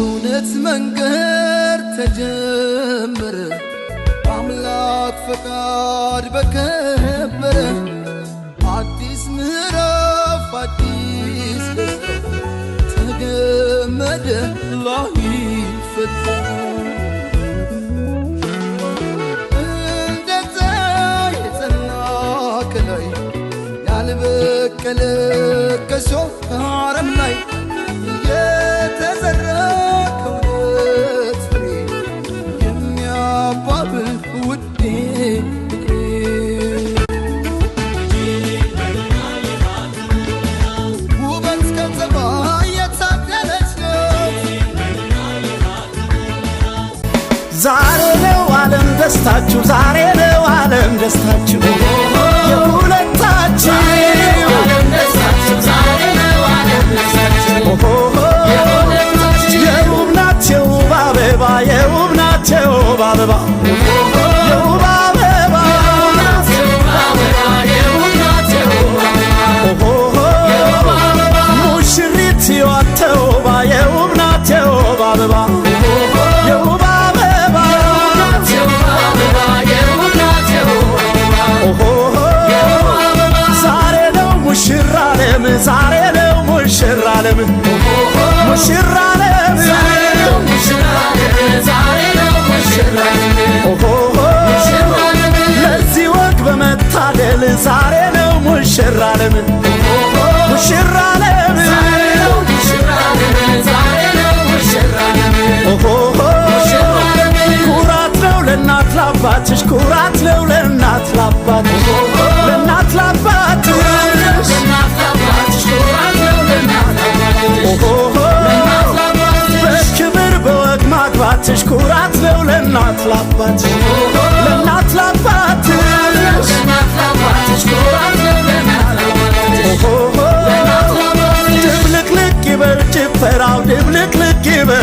የእውነት መንገድ ተጀመረ፣ በአምላክ ፈቃድ በከበረ አዲስ ምዕራፍ አዲስ ደስታ ተገመደ ላይፈታ። እንደ ፀሐይ የጸና ከላይ ያልበቀለ ከሶፍ አረም ላይ የተዘራ ከእውነት ፍሬ የሚያባብል ውዴ ፍቅሬ። ውበት ከጸባይ የታደለች ናት። ዛሬ ነው ዓለም ደስታችሁ፣ ዛሬ ነው ዓለም ደስታችሁ የሁለታችሁ። ኦሆሆ የውብ ናት የውብ አበባ፣ የውብ ናት የውብ አበባ፣ የውብ አበባ። ኦሆሆ ሙሽሪት ሕይወት ተውባ፣ የውብ ናት የውብ አበባ፣ የውብ አበባ። ኦሆሆ ዛሬ ነው ሙሽራ ዓለም፣ ዛሬ ነው ሙሽራ ዓለም፣ ሙሽራ ዓለም። ኦሆሆ ለዚህ ወግ በመታደል ዛሬ ነው ሙሽራ ዓለም፣ ሙሽራ ዓለም። ኦሆሆ ኩራት ነው ለእናት ላባትሽ፣ ኩራት ነው ለእናት ላባትሽ፣ ለእናት ላባትሽ። ኦሆሆ በክብር በወግ ማግባትሽ ኩራት ነው ለእናት ላባትሽ፣ ለእናት ላባትሽ። ኦሆሆ ድብልቅልቅ ይበል ጭፈራው፣ ድብልቅልቅ ይበል።